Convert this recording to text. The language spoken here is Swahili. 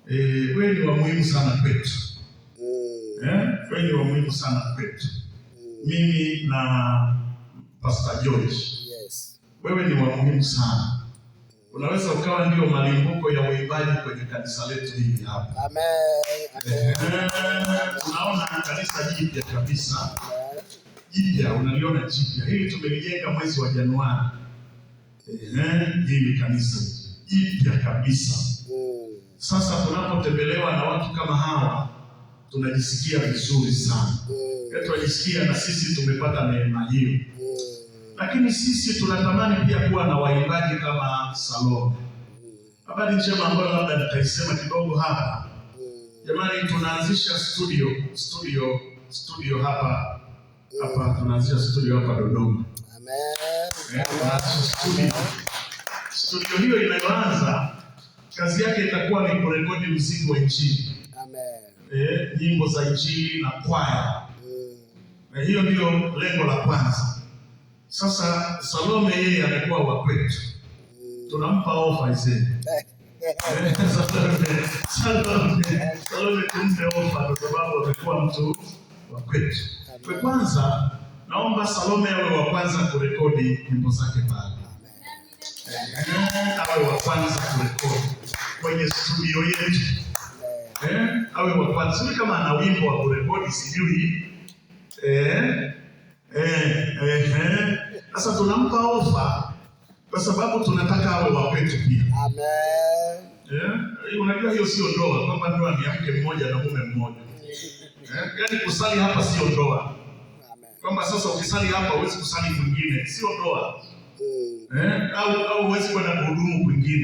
Wewe ni wa muhimu sana kwetu. Wewe ni wa muhimu sana kwetu. Mimi na Pastor George. Yes. Wewe ni wa muhimu sana. Unaweza ukawa ndio malimbuko ya uimbaji kwenye kanisa letu hili hapa. Amen. Amen. Tunaona kanisa jipya kabisa. Amen. Jipya, unaliona jipya. Hili tumelijenga mwezi wa Januari. Hili kanisa jipya kabisa. Sasa tunapotembelewa na watu kama hawa tunajisikia vizuri sana. Tunajisikia na sisi tumepata neema hiyo. Lakini sisi tunatamani pia kuwa na waimbaji kama Salome. Habari njema ambayo labda nitaisema kidogo hapa. Jamani, tunaanzisha studio hapa hapa, tunaanzisha studio hapa Dodoma. Amen. Tunaanzisha studio. Studio hiyo inayoanza kazi yake itakuwa ni kurekodi muziki wa Injili. Amen. Nyimbo za Injili na kwaya. Na hiyo ndio lengo la kwanza. Sasa Salome yeye amekuwa wa kwetu. Tunampa ofa isee. Salome tumpe ofa kwa sababu amekuwa mtu wa kwetu. Kwa kwanza naomba Salome awe wa kwanza kurekodi nyimbo zake pale. Awe wa kwanza kurekodi kwenye studio yetu. Awe wa kwanza. Sijui kama ana wimbo wa kurekodi, sijui. Sasa tunampa ofa kwa sababu tunataka awe wa kwetu pia. Amen. Unajua hiyo sio ndoa, kwamba ndoa ni mke mmoja na mume mmoja. Yaani kusali hapa sio ndoa. Amen. Kwamba sasa ukisali hapa huwezi kusali kwingine, sio ndoa. Au huwezi kwenda kuhudumu kwingine.